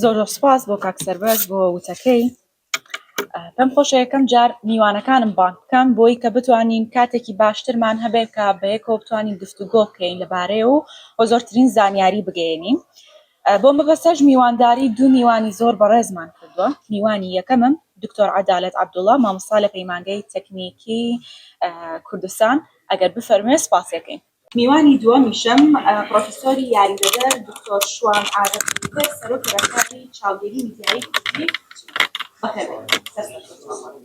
زۆر زۆر سوپاس بۆ کاک سەربەست بۆ وتەکەی. پێم خۆشە یەکەم جار میوانەکانم بانگ بکەم بۆی کە بتوانین کاتێکی باشترمان هەبێت کە بەیەکەوە بتوانین گفتوگۆ بکەین لەبارەیەوە و زۆرترین زانیاری بگەیەنین. بۆ مەبەستەش میوانداری دوو میوانی زۆر بەڕێزمان کردووە. میوانی یەکەمم دکتۆر عەدالەت عەبدوڵا مامۆستا لە پەیمانگەی تەکنیکی کوردستان ئەگەر بفەرموێ سوپاسیەکەین. میوانی دووەمیشم پڕۆفیسۆری یاریدەدەر دکتۆر شوان عارف بووکر سەرۆکی ڕێکخراوی چاودێری میدیایی کوردی بەخێربێن. سەرکەوتوو بن.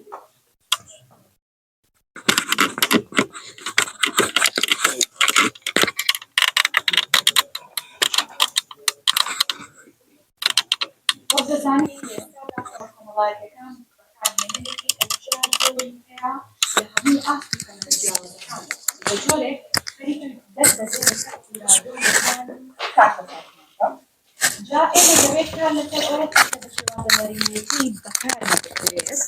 وەک دەزانین لە ئێستادا تۆڕە کۆمەڵایەتیەکان بەکارهێنەرێکی ئەکجار زۆری هەیە لە هەموو ئاست و تەمەنە جیاوازەکاندا بە جۆرێک خەریکن دەست دەدرێن بەسەر ئیرادە و ژیانی تاک بە تاکماندا جا ئێمە دەبێت کار لەسەر ئەوە بکەین کە بە شێوازە نەرێنییەکەی بەکار نەبردرێت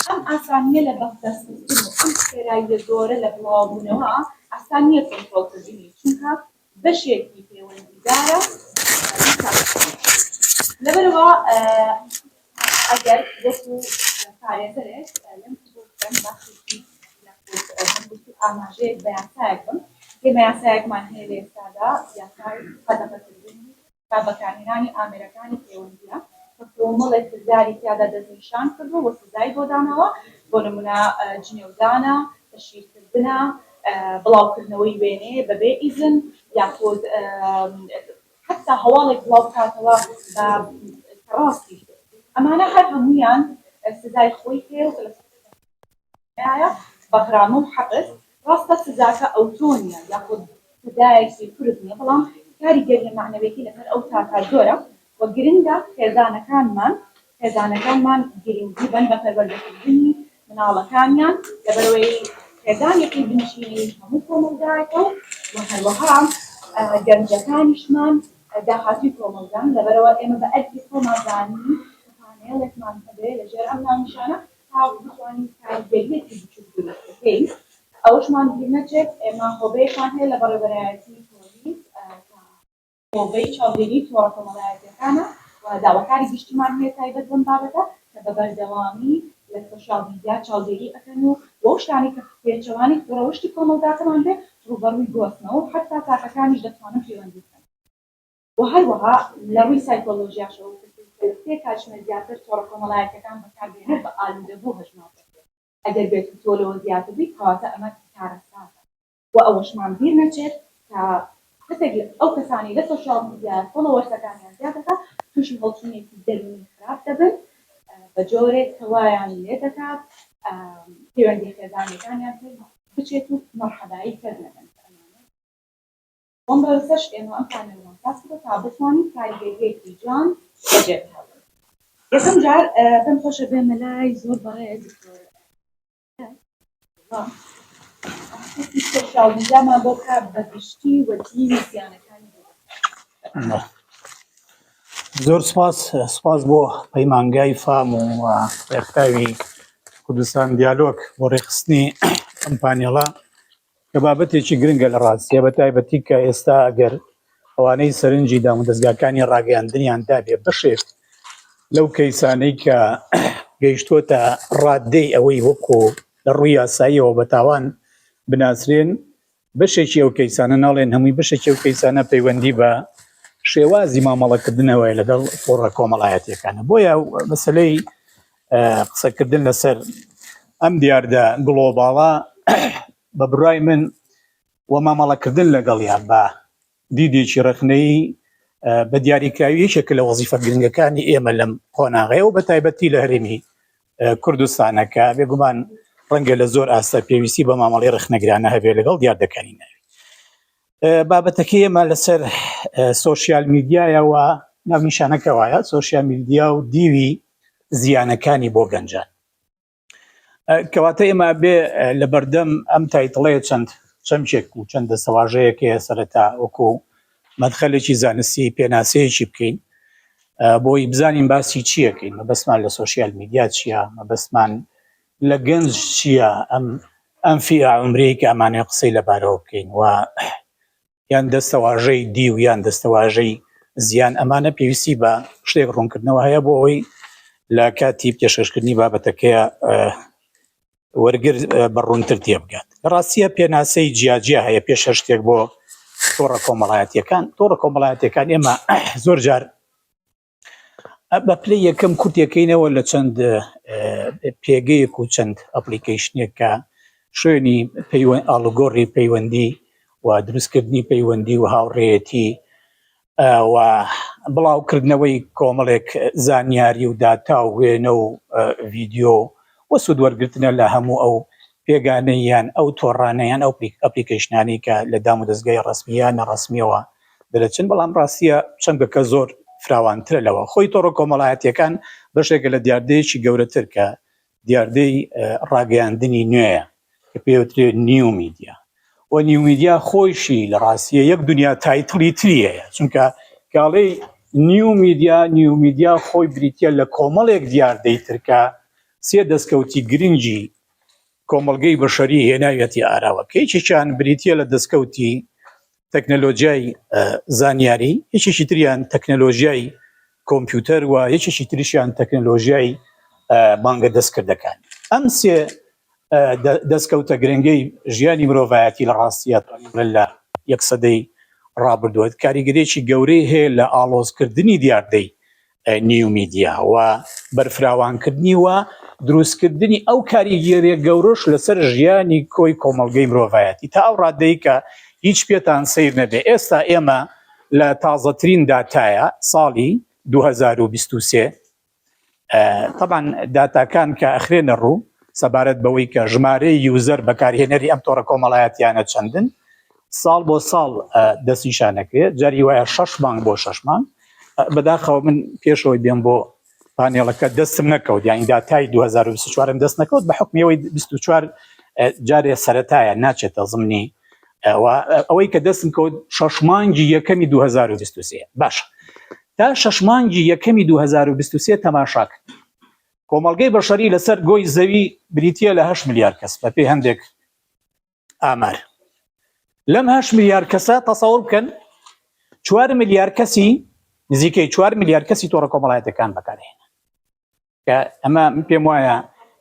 ئەم ئاسانییە لە بەدەستخستن و ئەم خێراییە زۆرە لە بڵاوبوونەوە ئاسان نییە کۆنترۆڵکردنی چونکە بەشێکی پەیوەندیدارە بە تاکەکانەوە. لەبەرئەوە ئەگەر وەکو پارێزەرێک لەم بکەن باسێکی یاخود ئاماژەیەک بە یاسایەک بم ئێمە یاسایەکمان هەیە لە ئێستادا یاسای قەدەغەکردنی تا بەکارهێنانی ئامێرەکانی پەیوەندییە کە کۆمەڵێک کرداری تیادا دەستنیشان کردووە و سزای بۆ داناوە، بۆ نموونە جنێودانە، تەشهیرکردنە، بڵاوکردنەوەی وێنەیە بەبێ ئیزن یاخود حەتا هەواڵێک بڵاو بکاتەوە بە کە ڕاستیش بێت. ئەمانە هەر هەموویان سزای خۆی هەیە و کە لە ئایا بە غرامە و حەبس؟ ڕاستە سزاکە ئەوتۆ نییە یاخود سزایەکی قورس نییە، بەڵام کاریگەرییە مەعنەویەکەی لەسەر ئەو تاکە زۆرە و گرنگە خێزانەکانمان خێزانەکانمان گرنگی بەن بە پەروەردەکردنی مناڵەکانیان لەبەرئەوەی خێزان یەکەی بنچینەیی هەموو کۆمەڵگایەکە و هەروەها گەنجەکانیشمان داهاتووی کۆمەڵگان لەبەرئەوە ئێمە بە ئەرکی خۆمان زانی کە پانێڵێکمان هەبێ لەژێر ئەم ناونیشانە تاوەکو بتوانین کاریگەرییەکی بچووک دروست بکەین. ئەوەشمان بیر نەچێت ئێمە هۆبەیەکمان هەیە لە بەڕێوەبەرایەتی پۆلیس کە هۆبەی چاودێریی تۆڕە کۆمەڵایەتییەکانە و داواکاری گشتیمان هەیە تایبەت بەم بابەتە کە بە بەردەوامی لە سۆشیال میدیا چاودێری ئەکەن و وەو شتانەی کە پێچەوانەی ڕەوشتی کۆمەڵگاکەمان بێت ڕووبەڕووی گۆستنەوە و حەتتا تاکەکانیش دەتوانن پەیوەندی بکەن. و هەروەها لە ڕووی سایکۆلۆژیاشەوە کەسێک کە لە سێ کاتژمێر زیاتر تۆڕە کۆمەڵایەتیەکان بەکاربهێنێت بە ئالوودەبوو هەژمار دەکرێت، ئەگەر بێت و تۆ لەوە زیاتر بیت کەواتە ئەمە کارەساتە. و ئەوەشمان بیر نەچێت کە کەسێک لە ئەو کەسانەی لە سۆشیاڵ میدیا followers ەکانیان زیاد دەکات تووشی هەڵچوونێکی دەروونی خراپ دەبن بە جۆرێک کە وایان لێ دەکات پەیوەندی خێزانیەکانیان تێک بچێت و مەرحەبایی کەس نەکەن کە ئەمانە بەم بەرزەش ئێمە ئەم پانێڵەمان ساز کردووە تا بتوانین کاریگەرییەکی جوان بەجێ بهێڵین. یەکەم جار پێم خۆشە بێمە لای زۆر بەڕێز دکتۆر سۆشیال میدیامان بۆ بکات بە گشتی و دیوی زیانەکانی بۆ زۆر سپاس سپاس بۆ پەیمانگای فام و ڕێکخراوی کوردستان دیالۆگ بۆ ڕێکخستنی ئەم پانێڵە کە بابەتێکی گرنگە لە ڕاستیە بە تایبەتی کە ئێستا ئەگەر ئەوانەی سەرنجی دامودەزگاکانی ڕاگەیاندنیان دابێ بەشێک لەو کەیسانەی کە گەیشتووەتە ڕادەی ئەوەی وەکو لە ڕووی یاساییەوە بە تاوان بناسرێن بەشێکی ئەو کەیسانە ناڵێن هەمووی بەشێکی ئەو کەیسانە پەیوەندی بە شێوازی مامەڵەکردنەوەی لەگەڵ تۆڕە کۆمەڵایەتیەکانە بۆیە مەسلەی قسەکردن لەسەر ئەم دیاردە گڵۆباڵە بە بڕای من و مامەڵەکردن لەگەڵیان بە دیدێکی ڕەخنەیی بە دیاریکراوی یەکێکە لە وەزیفە گرنگەکانی ئێمە لەم قۆناغەیە و بە تایبەتی لە هەرێمی کوردستانەکە بێگومان ڕەنگە لە زۆر ئاستە پێویستی بە مامەڵی ڕەخنەگرانە هەبێت لەگەڵ دیاردەکانی ناوی بابەتەکەی ئێمە لەسەر سۆشیال میدیایە و ناونیشانەکە وایە سۆشیال میدیا و دیوی زیانەکانی بۆ گەنجان کەواتە ئێمە بێ لە بەردەم ئەم title ەیە چەند چەمکێک و چەند دەستەواژەیەک هەیە سەرەتا وەکو مەدخەلێکی زانستی پێناسەیەکی بکەین بۆی بزانین باسی چیەکەین مەبەستمان لە سۆشیال میدیا چییە مەبەستمان لە گەنج چییە ئەم ئەم فیئە عومرەی کە ئەمانەوێ قسەی لەبارەوە بکەین و یان دەستەواژەی دیو یان دەستەواژەی زیان ئەمانە پێویستی بە شتێک ڕوونکردنەوە هەیە بۆ ئەوەی لە کاتی پێشکەشکردنی بابەتەکەیە وەرگر بە ڕوونتر تێبگات. لە ڕاستیە پێناسەی جیاجیا هەیە پێش هەر شتێک بۆ تۆڕە کۆمەڵایەتیەکان. تۆڕە کۆمەڵایەتیەکان ئێمە زۆر جار بە پلەی یەکەم کورتێکەینەوە لە چەند پێگەیەک و چەند ئەپلیکەیشنێک کە شوێنی پەیوەند ئاڵوگۆڕی پەیوەندی و دروستکردنی پەیوەندی و هاوڕێیەتی و بڵاوکردنەوەی کۆمەڵێک زانیاری و داتا و وێنە و ڤیدیۆ و سوود وەرگرتنە لە هەموو ئەو پێگانەی یان ئەو تۆڕانە یان ئەو ئەپلیکەیشنانەی کە لە دامودەزگای ڕەسمی یان ناڕەسمیەوە دەرەچن، بەڵام ڕاستیە چەمکەکە زۆر فراوانترە لەوە. خۆی تۆڕە کۆمەڵایەتیەکان بەشێکە لە دیاردەیەکی گەورەتر کە دیاردەی ڕاگەیاندنی نوێیە کە پێوترێ new media و new media خۆیشی لە ڕاستیە یەک دنیا title ی تری هەیە، چونکە کاڵێی new media، new media خۆی بریتە لە کۆمەڵێک دیاردەی تر کە سێ دەستکەوتی گرنگی کۆمەڵگەی بەشەری هێناویەتی ئاراوە کە یەکێکیان بریتیە لە دەستکەوتی تەکنەلۆجیای زانیاری، یەکێکی تریان تەکنەلۆژیای کۆمپیوتەر و یەکێکی تریشیان تەکنەلۆژیای مانگە دەستکردەکان. ئەم سێ دەستکەوتە گرنگەی ژیانی مرۆڤایەتی لە ڕاستیە لە یەک سەدەی ڕابردووە کاریگەریی گەورەی هەیە لە ئاڵۆزکردنی دیاردەی new media و بەرفراوانکردنی و دروستکردنی ئەو کاریگەریە گەورەش لەسەر ژیانی کۆی کۆمەڵگەی مرۆڤایەتی تا ئەو ڕادەی کە هیچ پێتان سەیر نەبێ ئێستا ئێمە لە تازەترین داتایە ساڵی 2023 تەبعەن داتاکان کە ئەخرێنە ڕوو سەبارەت بەوەی کە ژمارەی user بەکارهێنەری ئەم تۆڕە کۆمەڵایەتیانە چەندن ساڵ بۆ ساڵ دەستنیشانەکرێت جاری وایە شەش مانگ بۆ شەش مانگ بەداخەوە من پێشەوەی بێم بۆ پانێڵەکە دەستم نەکەوت یانی داتای 2024م دەست نەکەوت بە حکمیەوەی 24 جارێ سەتایە ناچێتە زمنی ئەوەی کە دەستم کەوت شەش مانگی یەکەمی 2023 باش تا شەش مانگی یەکەمی 2023 تەماشاک کۆمەڵگەی بەشەری لەسەر گۆی زەوی بریتە لە 8 ملیار کەس بەپێی هەندێک ئامار لەم هەشت ملیار کەسە تەسەور بکەن چوار ملیار کەسی نزیکەی چوار ملیار کەسی تۆڕە کۆمەڵایەتەکان بەکارهێنا کە ئەمە من پێم وایە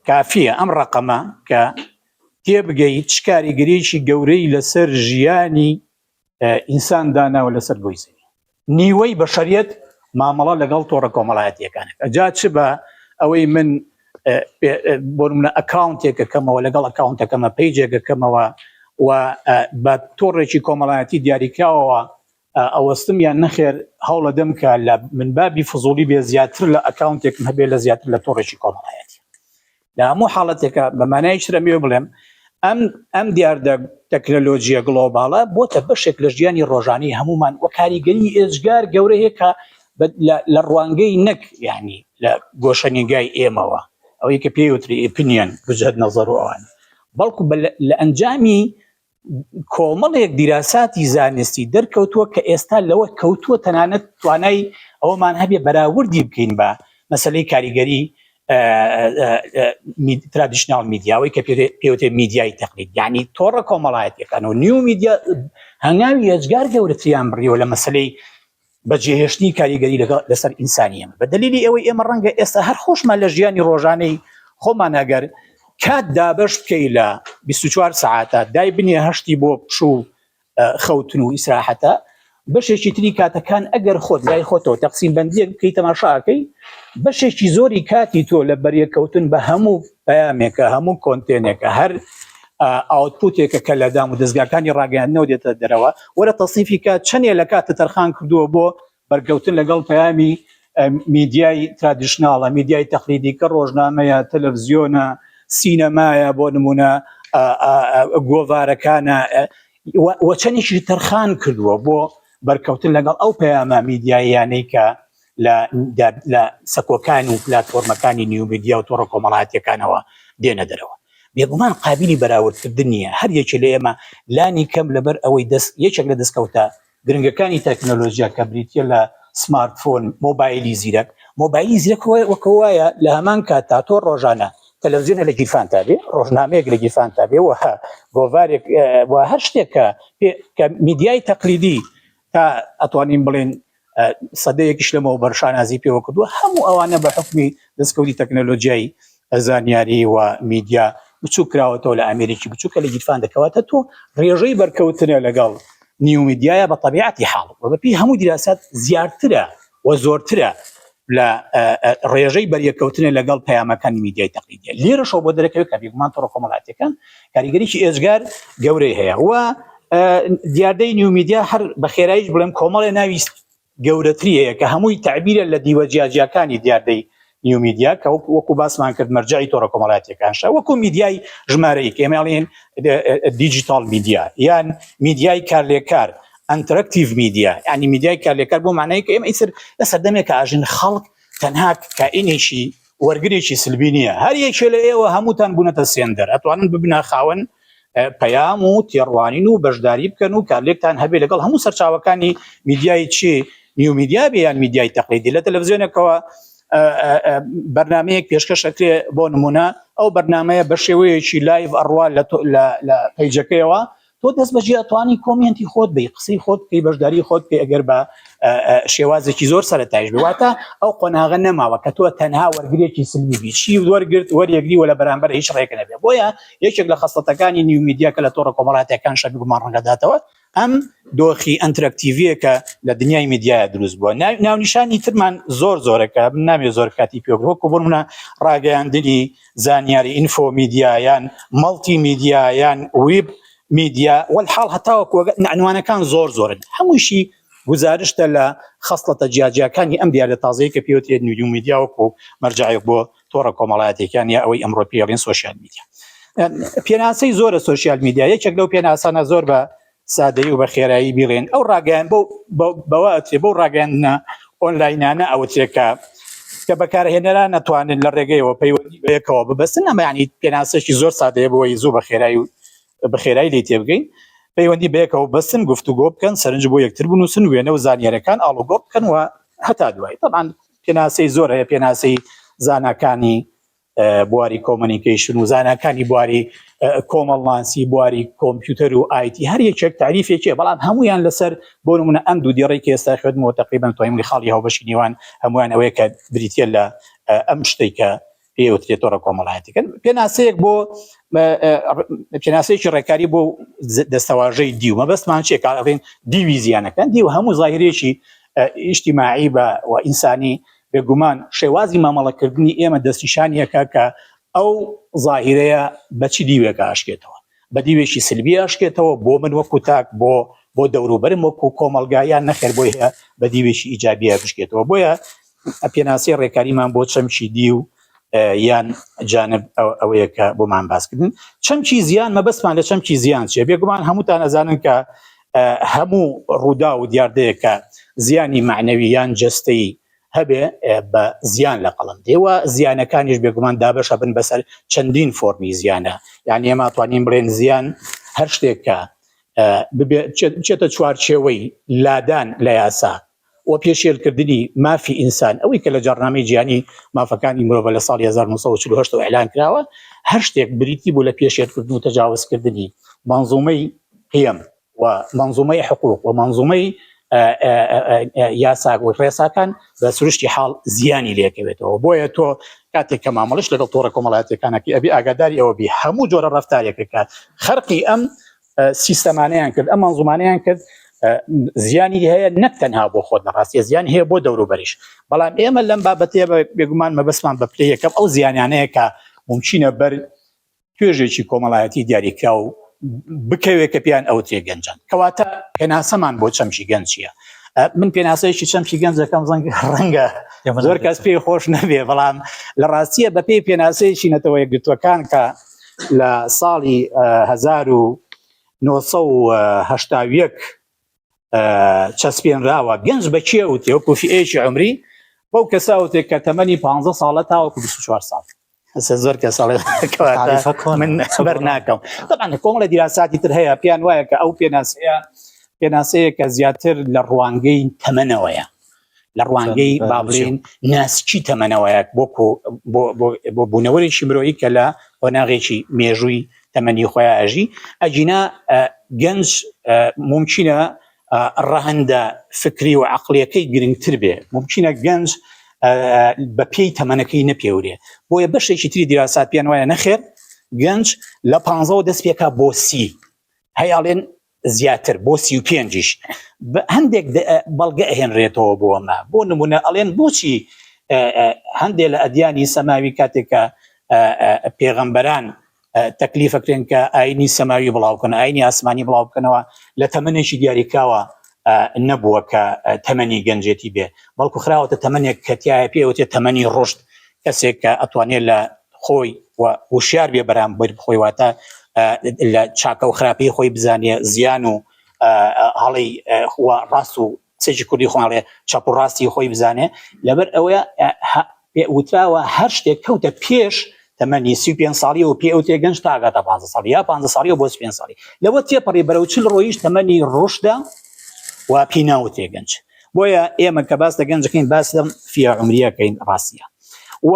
کافیە ئەم ڕقەمە کە تێبگەی چ کاریگەریەکی گەورەی لەسەر ژیانی ئینسان داناوە لەسەر گۆی زەوی. نیوەی بەشەریەت مامەڵە لەگەڵ تۆڕە کۆمەڵایەتیەکان جا چ بە ئەوەی من بۆ نمونە account ێکەکەمەوە لەگەڵ account ەکەمە page ێکەکەمەوە و بە تۆڕێکی کۆمەڵایەتی دیاریکراوەوە ئەوەستم یان نەخێر هەوڵەدەم کە لە من بابی فزوڵی بێ زیاتر لە account ێکم هەبێ لە زیاتر لە تۆڕێکی کۆمەڵایەتی. لە هەموو حاڵەتێکا بە مانایەکی تر ئەمەوێ بڵێم ئەم ئەم دیاردە تەکنەلۆجیە global ە بۆتە بەشێک لە ژیانی ڕۆژانەی هەمومان و کاریگەری ئێجگار گەورە هەیە کە لە ڕوانگەی نەک یعنی لە گۆشەنیگای ئێمەوە ئەوەی کە پێی وتری opinion وجهة نظر و ئەوان بەڵکو لە ئەنجامی کۆمەڵێک دیراساتی زانستی دەرکەوتووە کە ئێستا لەوە کەوتووە تەنانەت توانای ئەوەمان هەبێ بەراوردی بکەین بە مەسەلەی کاریگەری traditional media وەی کە پێوتێ میدیای تەقلید یعنی تۆڕە کۆمەڵایەتیەکان و new media هەنگاوی ئێجگار گەورەتریان بڕیوە لە مەسەلەی بەجێهێشتنی کاریگەری لەگەڵ لەسەر ئینسانی ئێمە بە دەلیلی ئەوەی ئێمە ڕەنگە ئێستا هەر خۆشمان لە ژیانی ڕۆژانەی خۆمان ئەگەر کات دابەش بکەی لە 24 سەعاتە دای بنێ هەشتی بۆ پشوو خەوتن و ئیسراحەتە بەشێکی تری کاتەکان ئەگەر خۆت لای خۆتەوە تەقسیم بەندیەک بکەی تەماشاکەی بەشێکی زۆری کاتی تۆ لە بەریەکەوتن بە هەموو پەیامێکە هەموو content ێکە هەر output ێکە کە لە دام و دەزگاکانی ڕاگەیاندنەوە دێتە دەرەوە، وەرە تەسنیفی کە چەنێ لە کاتت تەرخان کردووە بۆ بەرکەوتن لەگەڵ پەیامی میدیای traditional ە، میدیای تەقلیدی کە ڕۆژنامەیە، تەلەفزیۆنە، سینەمایە، بۆ نموونە گۆڤارەکانە و چەندێکی تەرخان کردووە بۆ بەرکەوتن لەگەڵ ئەو پەیامە میدیاییانەی کە لە سەکۆکان و پلاتفۆرمەکانی new media و تۆڕە کۆمەڵایەتیەکانەوە دێنە دەرەوە. بێگومان قابیلی بەراوردکردن نییە، هەر یەکێ لە ئێمە لانی کەم لەبەر ئەوەی دەست یەکێک لە دەستکەوتە گرنگەکانی تەکنەلۆجیا کە بریتییە لە سمارتفۆن، مۆبایلی زیرەک، مۆبایلی زیرەک وەک وایە لە هەمان کاتدا تۆ ڕۆژانە تەلەڤزیۆنە لە گیرفانتا بێ، ڕۆژنامەیەک لە گیرفانتا بێ و گۆڤارێک و هەر شتێک کە میدیای تەقلیدی تا ئەتوانین بڵێین سەدەیەکیش لەمەوبەر شانازی پێوە کردووە، هەموو ئەوانە بە حوکمی دەستکەوتی تەکنەلۆجیای زانیاری و میدیا بچووک کراوەتەوە لە ئامێرێکی بچووکە لە گیرفان دەکەواتە تۆ ڕێژەی بەرکەوتنە لەگەڵ new media یە بە تەبیعەتی حاڵ و بەپێی هەموو دیراسات زیاترە و زۆرترە لە ڕێژەی بەریەککەوتنە لەگەڵ پەیامەکانی میدیای تەقلیدیە. لێرەشەوە بۆ دەرەکەوێت کە بێگومان تۆڕە کۆمەڵایەتیەکان کاریگەریی ئێجگار گەورەی هەیە و دیاردەی new media هەر بە خێراییش بڵێم کۆمەڵێ ناوی گەورەتری هەیە کە هەمووی تەعبیرە لە دیوە جیاجیاکانی دیاردەی new media کە وەکو باسمان کرد مەرجعی تۆڕە کۆمەڵایەتیەکانشە وەکو میدیای ژمارەیەک ئێمە ئەڵێن digital media یان میدیای کارلێکار interactive media یعنی میدیای کارلێکار بۆ معنای کە ئێمە ئیتر لە سەردەمێک ئاژین خەڵک تەنها کائینێکی وەرگرێکی سلبی نییە هەر یەکێ لە ئێوە هەمووتان بوونەتە sender ئەتوانن ببنە خاوەن پەیام و تێڕوانین و بەشداری بکەن و کارلێکتان هەبێ لەگەڵ هەموو سەرچاوەکانی میدیای چی new media بێ یان میدیای تەقلیدی لە تەلەڤزیۆنێکەوە بەرنمەیەک پێشکەش ئەکرێ بۆ نمونە ئەو بەرنمەیە بە شێوەیەکی live ئەڕوا لە page ەکەیەوە تۆ دەست بەجێ ئەتوانی comment ی خۆت بی قسەی خۆت بکەی بەشداری خۆت بکەی ئەگەر بە شێوازێکی زۆر سەرەتایش بێ واتە ئەو قۆناغە نەماوە کە تۆ تەنها وەرگرێکی سلبی بی چی وەرگرت وەریەگری وە لە بەرامبەر هیچ ڕێک نەبێ بۆیە یەکێک لە خەسڵەتەکانی new media کە لە تۆڕە کۆمەڵاتیەکان شەبی گومان ڕەنگەداتەوە ئەم دۆخی interactive یە کە لە دنیای میدیایە دروست بووە. ناونیشانی ترمان زۆر زۆرە کە من نامەوێت زۆر کاتی پێ بگرم، وەکو بۆ نمونە ڕاگەیاندنی زانیاری info media یان multimedia یان web media وەلحاڵ هەتاوەکو عنوانەکان زۆر زۆرن هەمووشی گوزارشتە لە خەسڵەتە جیاجیاکانی ئەم دیاردە تازەیە کە پێوترێت new media وەکو مەرجەعێک بۆ تۆڕە کۆمەڵایەتیەکان یا ئەوەی ئەمڕۆ پێڵین social media. پێناسەی زۆرە social media، یەکێک لەو پێناسانە زۆر بە سادەیی و بە خێرایی بیڵێن ئەو ڕاگەیان بۆ بەوە ئەترێ بەو ڕاگەیاندنە ئۆنلاینانە ئەوترێ کە کە بەکارهێنەران نەتوانن لە ڕێگەیەوە پەیوەندی بە یەکەوە ببەستن. ئەمە یعنی پێناسەیەکی زۆر سادەیە بۆی زوو بە خێرایی و بە خێرایی لێی تێبگەین. پەیوەندی بەیەکەوە ببەستن، گفتوگۆ بکەن، سەرنج بۆ یەکتر بنووسن، وێنە و زانیاریەکان ئاڵوگۆڕ بکەن و هەتا دوایی. تەبعەن پێناسەی زۆر هەیە، پێناسەی زاناکانی بواری communication و زاناکانی بواری کۆمەڵناسی، بواری کۆمپیوتەر و IT، هەر یەکێک تاریفێکێ، بەڵام هەمویان لەسەر بۆ نمونە ئەم دوو دێڕەی کە ئێستا خوێندمەوە تقریبا توانیم خاڵی هاوبەشی نێوان هەمویان ئەوەیە کە بریتیە لە ئەم شتێک کە پێی وترێت تۆڕە کۆمەڵایەتیەکان. پێناسەیەک بۆ پێناسەیەکی ڕێکاری بۆ دەستەواژەی دیو، مەبەستمان چیە کە ئەڵێن دیوی زیانەکان؟ دیو هەموو زاهیرێکی ئیجتیماعی بە و ئینسانی، بێگومان شێوازی مامەڵەکردنی ئێمە دەستنیشانیەکە کە ئەو زاهیرەیە بە چی دیوێکە ئاشکێتەوە، بە دیوێکی سلبی ئاشکێتەوە بۆ من وەکو تاک، بۆ بۆ دەوروبەرم وەکو کۆمەڵگا، یان نەخێر بۆی هەیە بە دیوێکی ئیجابیە بشکێتەوە. بۆیە پێناسەی ڕێکاریمان بۆ چەمکی دیو یان جانب ئەوەیە کە بۆمان باسکردن. چەمکی زیان، مەبەستمان لە چەمکی زیان چیە؟ بێگومان هەمووتان ئەزانن کە هەموو ڕوودا و دیاردەیەکە زیانی معنەوی یان جەستەیی هەبێ بە زیان لە قەڵەم دێ و زیانەکانیش بێگومان دابەشە بن بەسەر چەندین فۆرمی زیانە. یعنی ئێمە توانین بڵێن زیان هەر شتێک کە بچێتە چوارچێوەی لادان لە یاسا و پێشێلکردنی مافی ئینسان، ئەوەی کە لە جاڕنامەی جیهانی مافەکانی مرۆڤ لە ساڵی 1948 ئیعلان کراوە، هەر شتێک بریتی بوو لە پێشێلکردن و تەجاوزکردنی مەنزومەی قیەم و مەنزومەی حقوق و مەنزومەی یاسا و ڕێساکان، بە سروشتی حاڵ زیانی لێکەوێتەوە. بۆیە تۆ کاتێک کە مامەڵش لەگەڵ تۆڕە کۆمەڵایەتیەکانەکەی ئەبی ئاگاداری ئەوە بی هەموو جۆرە ڕەفتارێکە کە خەرقی ئەم سیستەمانەیان کرد، ئەم مەنزومانەیان کرد، زیانی هەیە نەک تەنها بۆ خۆت، لە ڕاستیە زیان هەیە بۆ دەوروبەریش. بەڵام ئێمە لەم بابەتەیە بێگومان مەبەستمان بە پلەی یەکەم ئەو زیانانەیە کە مومکینە بەر توێژێکی کۆمەڵایەتی دیاریکراو بکەوێت کە پێیان ئەوترێ گەنجان. کەواتە پێناسەمان بۆ چەمکی گەنج چییە؟ من پێناسەیەکی چەمکی گەنج دەکەم، ڕەنگە زۆر کەس پێی خۆش نەبێ، بەڵام لە ڕاستیە بەپێی پێناسەیەکی نەتەوە یەکگرتووەکان کە لە ساڵی 1981 چەسپێنراوە، گەنج بە کێ وتێ؟ وەکو فئەیەکی عمری بەو کەسە وتێ کە تەمەنی 15 ساڵە تاوەکو 24 ساڵ. زۆر کەس ئەڵێ من بەر ناکەم. طبعا کۆمەڵە دیراساتی تر هەیە پێیان وایە کە ئەو پێناسەیە پێناسەیە کە زیاتر لە ڕوانگەی تەمەنەوەیە، لە ڕوانگەی با بڵێین ناسکی تەمەنەوەیە بۆ بۆ بوونەوەرێکی مرۆیی کە لە قۆناغێکی مێژووی تەمەنی خۆیان ئەژی. ئەگینا گەنج مومکینە ڕەهەندە فکری و عەقڵیەکەی گرنگتر بێ، مومکینە گەنج بە پێی تەمەنەکەی نەپێورێ، بۆیە بەشێکی تری دیراسات پێیان وایە نەخێر گەنج لە پانزەوە دەست پێکا بۆ 30، هەیاڵێن زیاتر بۆ 35یش. هەندێک بەڵگە ئەهێنرێتەوە بۆ ئەمە، بۆ نمونە ئەڵێن بۆچی هەندێک لە ئەدیانی سەماوی کاتێک کە پێغەمبەران تەکلیفەکرێن کە ئاینی سەماوی بڵاو بکەن، ئاینی ئاسمانی بڵاو بکەنەوە، لە تەمەنێکی دیاریکراوە نەبووە کە تەمەنی گەنجێتی بێ، بەڵکو خراوەتە تەمەنێک کە تیایە پێ وتێ تەمەنی ڕشد، کەسێک کە ئەتوانێت لە خۆی و وشیار بێ بەرامبەر خۆی، واتە لە چاکە و خراپی خۆی بزانێ، زیان و هەڵی ڕاست و قسێکی کوردی خۆیان ڵێ چەپ و ڕاستی خۆی بزانێ. لەبەر ئەوەیە پێ وتراوە هەر شتێک کەوتە پێش تەمەنی 35 ساڵیەوە پێ ئەوتێ گەنج تاگاتە 15 ساڵی یا 15 ساڵیەوە بۆ 35 ساڵی، لەوە تێپەڕی بەرەو 40 ڕۆیش تەمەنی ڕشدە و پێی ناوترێ گەنج. بۆیە ئێمە کە باس لە گەنجەکەین باس لەم فیە عمریەکەین ڕاستیە و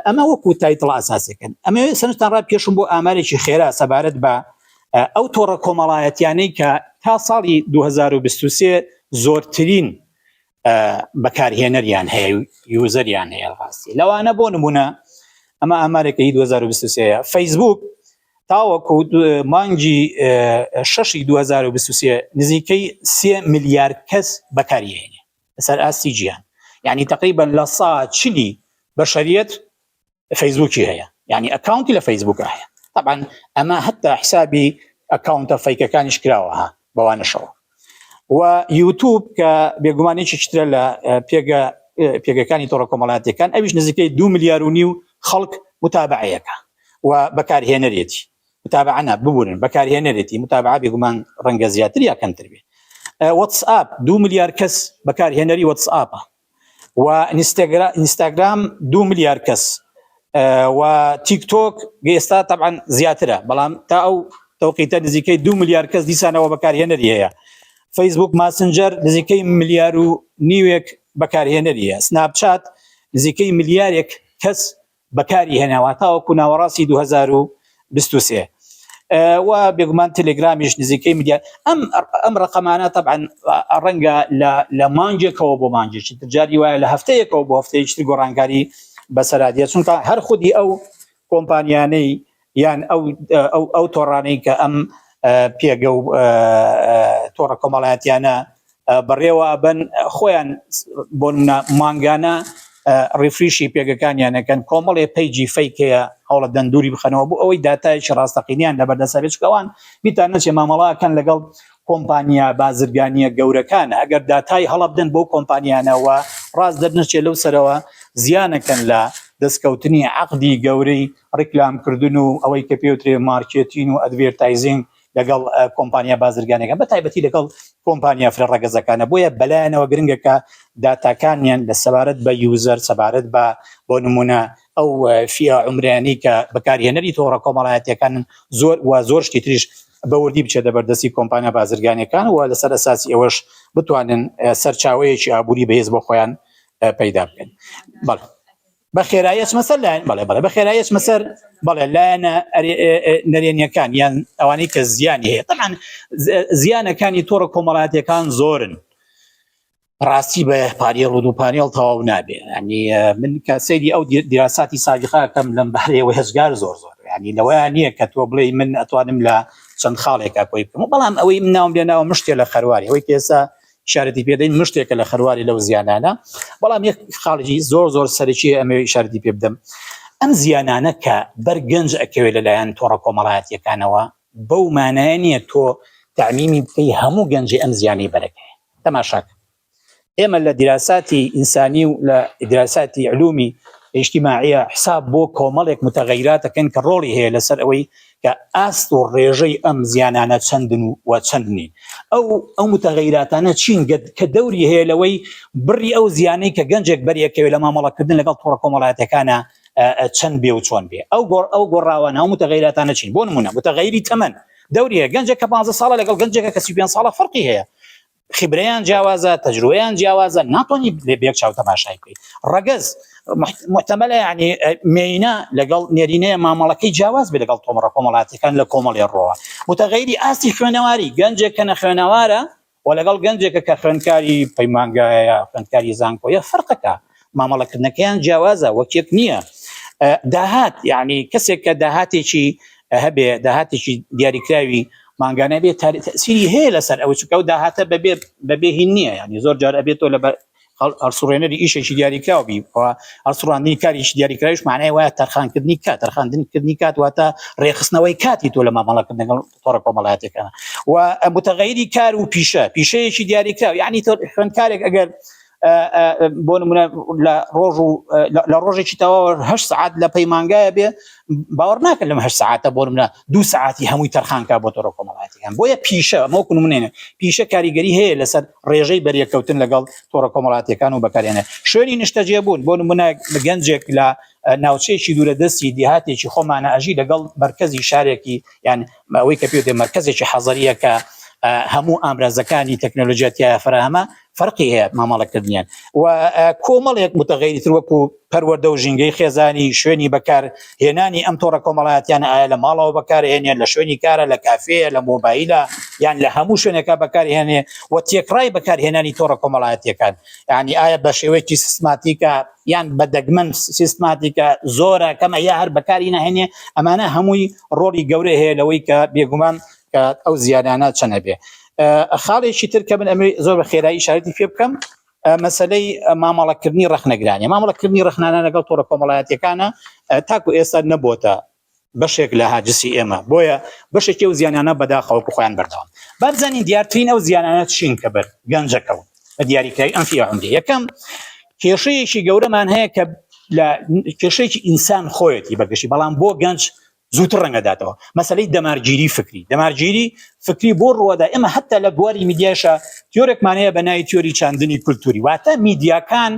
ئەمە وەکو title ئاساسەکەن. ئەمە سەرنجتان ڕابکێشم بۆ ئامارێکی خێرا سەبارەت بە ئەو تۆڕە کۆمەڵایەتیانەی کە تا ساڵی 2023 زۆرترین بەکارهێنەریان هەیە، user یان هەیە ڕاستی. لەوانە بۆ نمونە ئەمە ئامارێکە هی 2023، فەیسبوک تاوەکو مانگی شەشی 2023 نزیکەی 3 ملیار کەس بەکاریهێنێ لەسەر ئاستی جیهان، یعنی تقریبا لە سا چلی بەشەریەت فەیسبوکی هەیە، یعنی account ی لە فەیسبوک هەیە. طبعا ئەمە حتا حسابی account ە fake ەکانیش کراوە ها بەوانەشەوە. و یوتوب کە بێگومان یەکێکی ترە لە پێگە پێگەکانی تۆڕە کۆمەڵایەتیەکان، ئەویش نزیکەی 2 ملیار و نیو خەڵک متابعەیەکە و بەکارهێنەرێتی، متابعە نا ببورن بەکارهێنەرێتی، متابعە بێگومان ڕەنگە زیاتر یا کەمتر بێ. واتسئاپ 2 ملیار کەس بەکارهێنەری واتسئاپە و ئینستاگرام 2 ملیار کەس و تیک تۆک ئێستا تەبعەن زیاترە، بەڵام تا ئەو تەوقیتە نزیکەی 2 ملیار کەس دیسانەوە بەکارهێنەری هەیە. فەیسبوک ماسنجەر نزیکەی ملیار و نیوێک بەکارهێنەری هەیە. سناپچات نزیکەی ملیارێک کەس بەکاری هێناوە تاوەکو ناوەڕاستی 2023 و بێگومان تەلێگرامیش نزیکەی ملیار. ئەم ئەم ڕقەمانە طبعا ڕەنگە لە مانگێکەوە بۆ مانگێکی تر، جاری وایە لە هەفتەیەکەوە بۆ هەفتەیەکی تر گۆڕانکاری بەسەرا دێت، چونکە هەر خودی ئەو کۆمپانیانەی یان ئەو ئەو ئەو تۆڕانەی کە ئەم پێگە و تۆڕە کۆمەڵایەتیانە بەڕێوە ئەبەن خۆیان بۆ مانگانە refresh ی پێگەکانیان ئەکەن، کۆمەڵێ page ی fake هەیە هەوڵە دەندوری بخەنەوە بۆ ئەوەی داتایەکی ڕاستەقینیان لەبەردەست هەبێت، چونکە ئەوان بیتان نەچێ مامەڵەکەن لەگەڵ کۆمپانیا بازرگانیە گەورەکانە، ئەگەر داتای هەڵە بدەن بۆ کۆمپانیانەوە ڕاست دەرنەچێت لەو سەرەوە زیانەکەن لە دەستکەوتنی عەقدی گەورەی ڕیکلامکردن و ئەوەی کە پێوترێ marketing و advertising لەگەڵ کۆمپانیا بازرگانەکان، بە تایبەتی لەگەڵ کۆمپانیا فرە ڕەگەزەکانە. بۆیە بەلایەنەوە گرنگە کە داتاکانیان لە سەبارەت بە user، سەبارەت بە بۆ نمونە ئەو فیە عومرانی کە بەکارهێنەری تۆڕە کۆمەڵایەتیەکانن زۆر و زۆر شتی تریش بە وردی بچێتە بەردەستی کۆمپانیا بازرگانیەکان و لەسەر ئەساسی ئەوەش بتوانن سەرچاوەیەکی ئابووری بەهێز بۆ خۆیان پەیدا بکەن. بەڵێ بە خێرایی ئەچمە سەر لایەن، بەڵێ بەڵێ بە خێرایی ئەچمە سەر بەڵێ لایەنە نەرێنیەکان یان ئەوانەی کە زیانی هەیە. طبعا زیانەکانی تۆڕە کۆمەڵایەتیەکان زۆرن، ڕاستی بە پانێڵ و دوو پانێڵ تەواو نابێ. ینی من کە سەیری ئەو دیراساتی سابقە کەم لەم بارەیەوە هێزگار زۆر زۆر، ینی لەوەیان نییە کە تۆ بڵێ من ئەتوانم لە چەند خاڵێکا کۆی بکەم، بەڵام ئەوەی من ناوم لێ ناوە مشتێ لە خەرواری، ئەوەی کە ئێستا ئیشارەتی پێدەین مشتێکە لە خەرواری لەو زیانانە. بەڵام یەک خاڵێکی زۆر زۆر سەرەکی ئەمەوێ ئیشارەتی پێ بدەم، ئەم زیانانە کە بەر گەنج ئەکەوێت لەلایەن تۆڕە کۆمەڵایەتیەکانەوە بەو مانایە نییە تۆ تەعمیمی بکەی هەموو گەنجی ئەم زیانەی بەرەکەیە. تەماشاکە ئێمە لە دیراساتی ئینسانی و لە دیراساتی علومی ئیجتیماعیە حساب بۆ کۆمەڵێک متغیرات دەکەن کە ڕۆڵی هەیە لەسەر ئەوەی کە ئاست و ڕێژەی ئەم زیانانە چەندن و چەند نین. ئەو ئەو متغیراتانە چین کە دەوری هەیە لەوەی بڕی ئەو زیانەی کە گەنجێک بەریەکەوێت لە مامەڵەکردن لەگەڵ تۆڕە کۆمەڵایەتیەکانە چەند بێ و چۆن بێ. ئەو گۆڕ ئەو گۆڕاوانە ئەو متغیراتانە چین؟ بۆ نمونە متغیری تەمەن دەوری هەیە، گەنجێک کە 15 ساڵە لەگەڵ گەنجێکە کە 35 ساڵە فەرقی هەیە، خبرەیان جیاوازە، تەجروبەیان جیاوازە، ناتوانانی لێ بێک چاو تەماشای بکەیت. ڕەگەز محتەمەلە، یعنی مێینە لەگەڵ نێرینەیە مامەڵەکەی جیاواز بێ لەگەڵ تۆمەڕە کۆمەڵاتیەکان لە کۆمەڵی ڕۆوە. متغیری ئاستی خوێنەواری، گەنجێک کە نەخوێنەوارە و لەگەڵ گەنجێکە کە خوێندکاری پەیمانگایە خوێندکاری زانکۆیە فەرقەکە مامەڵەکردنەکەیان جیاوازە وەکێک نییە داهات یعنی کەسێک کە داهاتێکی هەبێ داهاتێکی دیاریکراوی مانگانە بێ تەسیری هەیە لەسەر ئەوە چونکە ئەو داهاتە بەبێ بەبێ هین نییە یعنی زۆر جار ئەبێت تۆ لە هەڵسوڕێنەری ئیشێکی دیاریکراو بی و هەڵسوڕاندنی کارێکی دیاریکراویش معنای وایە تەرخانکردنی کات تەرخاندنکردنی کات واتە ڕێکخستنەوەی کاتی تۆ لە مامەڵەکردن لەگەڵ تۆڕە کۆمەڵایەتیەکان و متغەیری کار و پیشە پیشەیەکی دیاریکراو یعنی تۆ خوێندکارێک ئەگەر بۆ نمونە لە ڕۆژ و لە ڕۆژێکی تەواوە هه سعات لە پەیمانگایە بێ باوەڕ ناکەن لەم هه سعاتە بۆ نمونە دو سعاتی هەمووی تەرخانکا بۆ تۆڕە کۆمەڵایەتیەکان بۆیە پیشە مەوکو نمونێنە پیشە کاریگەری هەیە لەسەر ڕێژەی بەریەکەوتن لەگەڵ تۆڕە کۆمەڵاتیەکان و بەکارێنە شوێنی نیشتەجێ بوون بۆ نمونە گەنجێک لە ناوچەیەکی دوورە دەستی دیهاتێکی خۆمانە ئەژی لەگەڵ مەرکەزی شارێکی یان ئەوەی کە پێ مەرکەزێکی حەزەریە کە هەموو ئامرازەکانی تەکنەلۆژیا تیایا فەراهەمە فەرقی هەیە مامەڵەکردنیان و کۆمەڵێک متغەیری تر وەکو پەروەردە و ژینگەی خێزانی شوێنی بەکار هێنانی ئەم تۆڕە کۆمەڵایەتیانە ئایا لە ماڵەوە بەکارهێنێن لە شوێنی کارە لە کافێیە لە مۆبایلە یان لە هەموو شوێنێکا بەکارهێنێ و تێکڕای بەکارهێنانی تۆڕە کۆمەڵایەتیەکان یعنی ئایا بە شێوەیەکی سیستماتیکە یان بە دەگمەن سیستماتیکە زۆرە کەمە یا هەر بەکاری ناهێنێ ئەمانە هەمووی ڕۆڵی گەورە هەیە لەوەی کە بێگومان کە ئەو زیانانە چەنە بێ خاڵێکی تر کە من ئەمەوێ زۆر بە خێرایی ئیشارەتی پێ بکەم مەسەلەی مامەڵەکردنی ڕەخنەگرانە مامەڵەکردنی ڕەخنانە لەگەڵ تۆڕە کۆمەڵایەتیەکانە تاکو ئێستا نەبۆتە بەشێک لە هاجسی ئێمە بۆیە بەشێکی ئەو زیانانە بەداخەوە خۆیان بەردەوام با بزانین دیارترین ئەو زیانانە چین کە بەر گەنجەکەون بە دیاریکراوی ئەم فیە عمری یەکەم کێشەیەکی گەورەمان هەیە کە لە کێشەیەکی ئینسان خۆیەتی بەگشتی بەڵام بۆ گەنج زووتر ڕەنگ ئەداتەوە مەسەلەی دەمارگیری فکری دەمارگیری فکری بۆ ڕووەدا ئێمە هەتا لە بواری میدیایشا تیۆرێکمان هەیە بە ناوی تیۆری چاندنی کولتوری واتە میدیاکان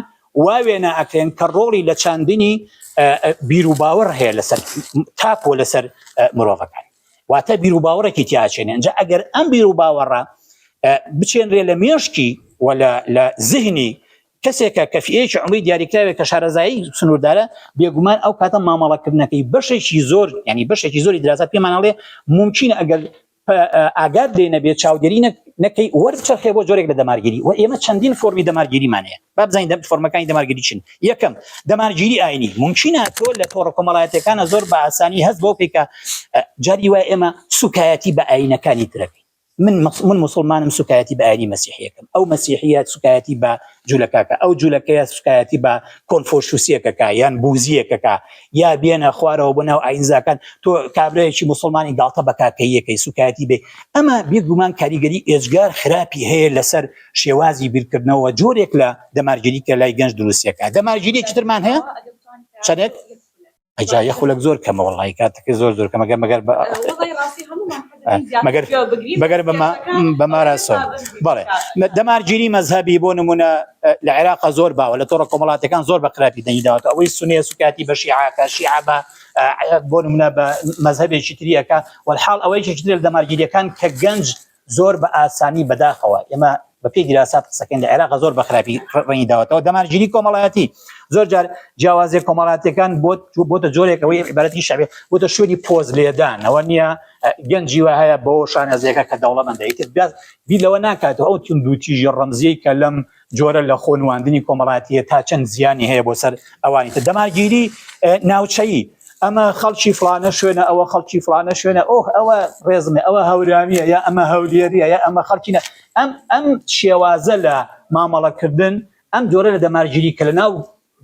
وا وێنا ئەکرێن کە ڕۆڵی لە چاندنی بیر و باوەڕ هەیە لەسەر تاک و لەسەر مرۆڤەکان واتە بیر و باوەڕێکی تیاچێنێ ئینجا ئەگەر ئەم بیر و باوەڕە بچێنرێ لە مێشکی و لە زهنی کەسێکە کە فئەیەکی عومری دیاریکراوێک کە شارەزایی سنووردارە، بێگومان ئەو کاتە مامەڵەکردنەکەی بەشێکی زۆر یانی بەشێکی زۆری دراسات پێمان ئەڵێ مومکینە ئەگەر ئاگات لێ نەبێ چاودێری نەکەی وەربچەرخێ بۆ جۆرێک لە دەمارگیری و ئێمە چەندین فۆرمی دەمارگیریمان هەیە با بزانین دەم فۆرمەکانی دەمارگیری چین یەکەم دەمارگیری ئاینی مومکینە تۆ لە تۆڕە کۆمەڵایەتیەکانە زۆر بە ئاسانی هەست بەوە بکەی کە جاری وایە ئێمە سوکایەتی بە ئاینەکانی ترەکەین من من موسڵمانم سوکایەتی بە ئاینی مەسیحیەکەم ئەو مەسیحیە سوکایەتی بە جولەکەکە ئەو جولەکەیە سوکایەتی بە کۆنفۆشوسیەکەکە یان بوزیەکەکە یا بێنە خوارەوە بۆ ناو ئاینزاکان تۆ کابرایەکی موسڵمانی گاڵتە بە کاکەییەکەی سوکایەتی بێ ئەمە بێگومان کاریگەری ئێجگار خراپی هەیە لەسەر شێوازی بیرکردنەوە جۆرێک لە دەمارگیری کە لای گەنج دروستیەکە دەمارگیریەکی ترمان هەیە چەندێک ئەجا یە خولەک زۆر کەمە وەڵی کاتەکە زۆر زۆر کەمە مەگەر مەگەر مەگەر بە ماراسۆن بەڵێ دەمارگیری مەزهبی بۆ نمونە لە عێراق زۆر باوە لە تۆڕە کۆمەڵاتەکان زۆر بە خراپی دەنگی داوەتە ئەوەی سونیە سوکاتی بە شیعاکە شیعە بە بۆ نمونە بە مەزهبێکی تریەکە والحاڵ ئەوەی تر لە دەمارگیریەکان کە گەنج زۆر بە ئاسانی بەداخەوە ئێمە بە پێی دیراسات قسەکەین لە عێراق زۆر بە خراپی ڕەنگی داوەتەوە دەمارگیری کۆمەڵایەتی زۆر جار جیاوازیە کۆمەڵاتیەکان بۆ بۆتە جۆرێک ئەوەی عیبارەتی شعبی بۆتە شوێنی پۆز لێدان ئەوە نییە گەنجی وە هەیە بۆ شانازیەکە کە دەوڵەمەندە ئیتر بیر لەوە ناکاتەوە ئەو توندوتیژی ڕەمزیەی کە لەم جۆرە لە خۆ نواندنی کۆمەڵایەتیە تا چەند زیانی هەیە بۆ سەر ئەوانی تر. دەمارگیری ناوچەیی، ئەمە خەڵکی فڵانە شوێنە، ئەوە خەڵکی فڵانە شوێنە، ئۆه ئەوە ڕێزمە، ئەوە هەورامییە، یا ئەمە هەولێرییە، یا ئەمە خەڵکی نا. ئەم ئەم شێوازە لە مامەڵەکردن، ئەم جۆرە لە دەمارگیری کە لە ناو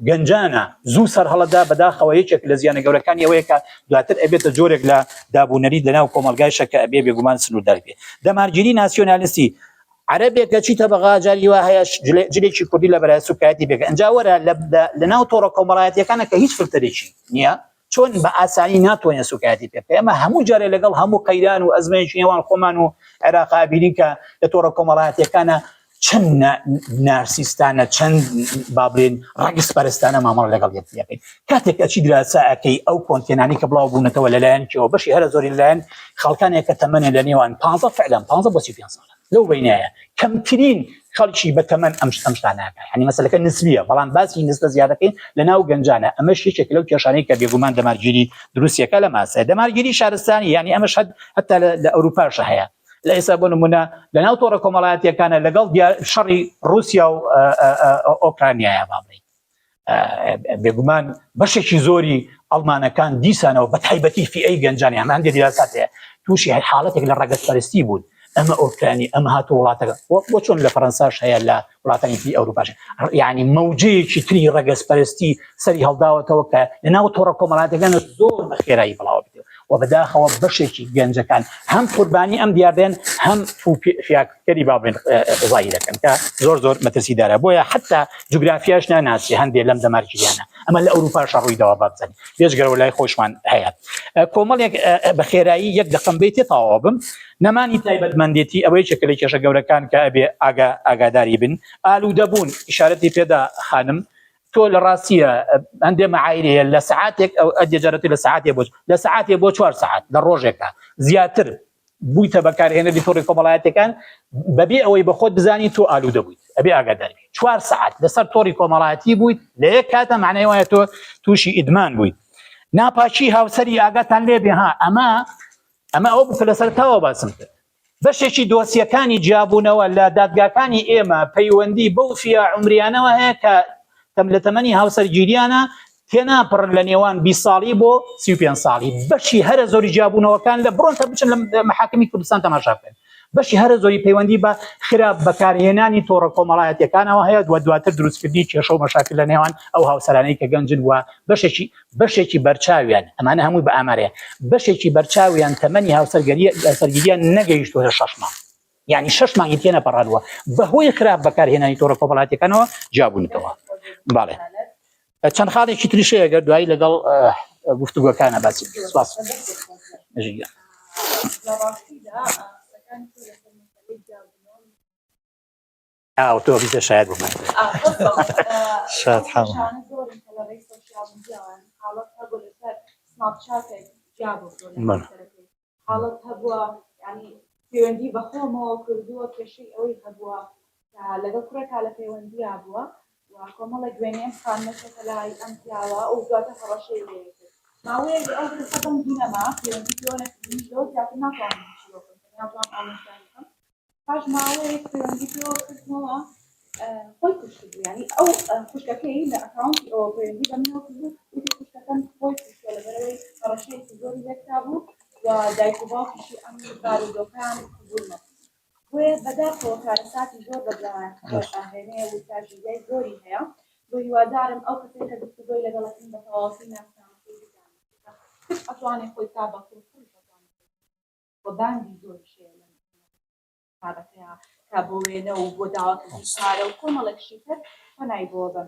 گەنجانە زوو سەرهەڵەدا، بەداخەوە یەکێک لە زیانە گەورەکانی ئەوەیە کە دواتر ئەبێتە جۆرێک لە دابونەریت لەناو کۆمەڵگایشە کە ئەبێ بێگومان سنووردار بێ. دەمارگیری ناسیۆنالیستی، عەرەبێک ئەچیتە بەغا جاری وا هەیە جلێکی کوردی لە بەرایە سوکایەتی پێکە ئەنجا وەرە لەناو تۆڕە کۆمەڵایەتیەکانە کە هیچ فلتەرێکی نییە چۆن بە ئاسانی ناتوانێت سوکایەتی پێ بکە ئێمە هەموو جارێ لەگەڵ هەموو قەیران و ئەزمەیەکی نێوان خۆمان و عێراق ئابینین کە لە تۆڕە کۆمەڵایەتیەکانە چەند نارسیستانە چەند با بڵێن ڕەگزپەرستانە مامەڵە لەگەڵ یەکتری ئەکەین کاتێک ئەچی دراسە ئەکەی ئەو content انەی کە بڵاو بوونەتەوە لەلایەن کێوە بەشی هەرە زۆری لەلایەن خەڵکانێک کە تەمەنیان لە نێوان 15 فعلا 15 بۆ 35 ساڵە لەو بینایە کەمترین خەڵکی بە تەمەن ئەم ئەم شتانە ئەکا یعنی مەسەلەکە نسبیە بەڵام باسی نسبە زیادەکەین لە ناو گەنجانە ئەمەش یەکێک لەو کێشانەی کە بێگومان دەمارگیری دروستیەکە لە ماسە دەمارگیری شارستانی یعنی ئەمەش هەتا لە ئەوروپاشە هەیە. لە ئێستا بۆ نمونە لە ناو تۆڕە کۆمەڵایەتیەکانە لەگەڵ شەڕی رووسیا و ئۆکرانیایە با بڵێین بێگومان بەشێکی زۆری ئەڵمانەکان دیسانەوە بە تایبەتی فیئەی گەنجانی ئەمە هەندێک دیراسات هەیە تووشی حاڵەتێک لە ڕەگەزپەرستی بوون ئەمە ئۆکرانی ئەمە هاتو وڵاتەکە بۆ چۆن لە فەرەنساش هەیە لە وڵاتانی تری ئەوروپاش یعنی مەوجەیەکی تری ڕەگەزپەرستی سەری هەڵداوەتەوە کە لەناو تۆڕە کۆمەڵاتەکان زۆر بە خێرایی بڵاوە بێت و بەداخەوە بەشێکی گەنجەکان هەم قوربانی ئەم دیاردەن هەم فیاکەری با بڵێن ڕایی دەکەن کە زۆر زۆر مەترسیدارە بۆیە حتا جوگرافیاش ناناسی هەندێک لەم دەمارگیریانە ئەمە لە ئەوروپاش ڕوویداوە با بزانین بێجگەرەوە لای خۆشمان هەیە کۆمەڵێک بە خێرایی یەک دەقم بێتێ تەواو بم نەمانی تایبەتمەندێتی ئەوە یەکێکە لە کێشە گەورەکان کە ئەبێ ئاگا ئاگاداری بن ئالوودەبوون ئیشارەتی پێدا خانم تۆ لە ڕاستیە هەندێ مەعایری هەیە لە سەعاتێک ئەو ئەدێ جارەتی لە سەعاتێ بۆ لە سەعاتێ بۆ چوار سەعات لە ڕۆژێکا زیاتر بوویتە بەکارهێنەری تۆڕی کۆمەڵایەتەکان بەبێ ئەوەی بە خۆت بزانی تۆ ئالوودە بوویت ئەبێ ئاگادار بی چوار سەعات لەسەر تۆڕی کۆمەڵایەتی بوویت لە یەک کاتە معنای وایە تۆ تووشی ئیدمان بوویت ناپاکی هاوسەری ئاگاتان لێ بێ ها ئەمە ئەمە ئەوە بوو کە لەسەر تاوە باسم کرد بەشێکی دۆسیەکانی جیابوونەوە لە دادگاکانی ئێمە پەیوەندی بەو فیە عومریانەوە هەیە کە تەم لە تەمەنی هاوسەرگیریانە تێناپەڕن لە نێوان 20 ساڵی بۆ 35 ساڵی بەشی هەرە زۆری جیابوونەوەکان لە بڕۆن تا بچن لە محاکمی کوردستان تەماشا بکەن بەشی هەرە زۆری پەیوەندی بە خراپ بەکارهێنانی تۆڕە کۆمەڵایەتیەکانەوە هەیە و دواتر دروستکردنی کێشە و مەشاکل لە نێوان ئەو هاوسەرانەی کە گەنجن و بەشێکی بەشێکی بەرچاویان، ئەمانە هەمووی بە ئامارەیە، بەشێکی بەرچاویان تەمەنی هاوسەرگیریان نەگەیشتووەتە شەش مانگ، یانی شەش مانگی تێنەپەڕاندووە، بەهۆی خراپ بەکارهێنانی تۆڕە کۆمەڵایەتیەکانەوە جیابوونەتەوە. بەڵێ چەند خاڵێکی تریش هەیە گەر دوایی لەگەڵ گفتوگۆکانە باسی بکەین. سپاس. ژیان. لە ڕاستیدا قسەکانی تۆ لەسەر مەسەلەی جیابوونەوە ئاو تۆ بیتە شایەت بۆ من. شاد حاڵ. حاڵەت هەبووە ینی پەیوەندی بە خۆمەوە کردووە کێشەی ئەوەی هەبووە لەگەڵ کوڕێکا لە پەیوەندیا بووە و کۆمەڵێک وێنەی ئەم خانمە چۆتە لای ئەم پیاوە و دواتر هەڕەشەی لێ کرد ماوەیەک ئەو کەسە دەنگی نەما پەیوەندی پێوە نەکردنیش لەوە زیاتر ناتوانم هیچی بۆ بکەم تەنیا توانم ئامۆژگاری بکەم پاش ماوەیەک پەیوەندی پێوە کردمەوە خۆی کوشتبوو یعنی ئەو خوشکەکەی لە ئەکاونتی ئەوە پەیوەندی بە منەوە کردبوو وتی خوشکەکەم خۆی کوشتووە لەبەرئەوەی هەڕەشەیەکی زۆری لێکرابوو و دایک و باوکیشی ئەم بارودۆخەیان قبوڵ نەکرد بۆیە بەداخەوە کارەساتی زۆر بە دوایان ئاهێنێ و تراژیدیای زۆری هەیە بۆ هیوادارم ئەو کەسەی کە گفتوگۆی لەگەڵەکەم بە تەواوەتی ناسنامەکەی بزانێت کچ ئەتوانێ خۆی کا بە کوڕ کوڕیش ئەتوانێ خۆی و باندی زۆریش هەیە لەم بابەتەیە کە بۆ وێنە و بۆ داواکردنی پارە و کۆمەڵێک شتی تر پەنای بۆ بەن.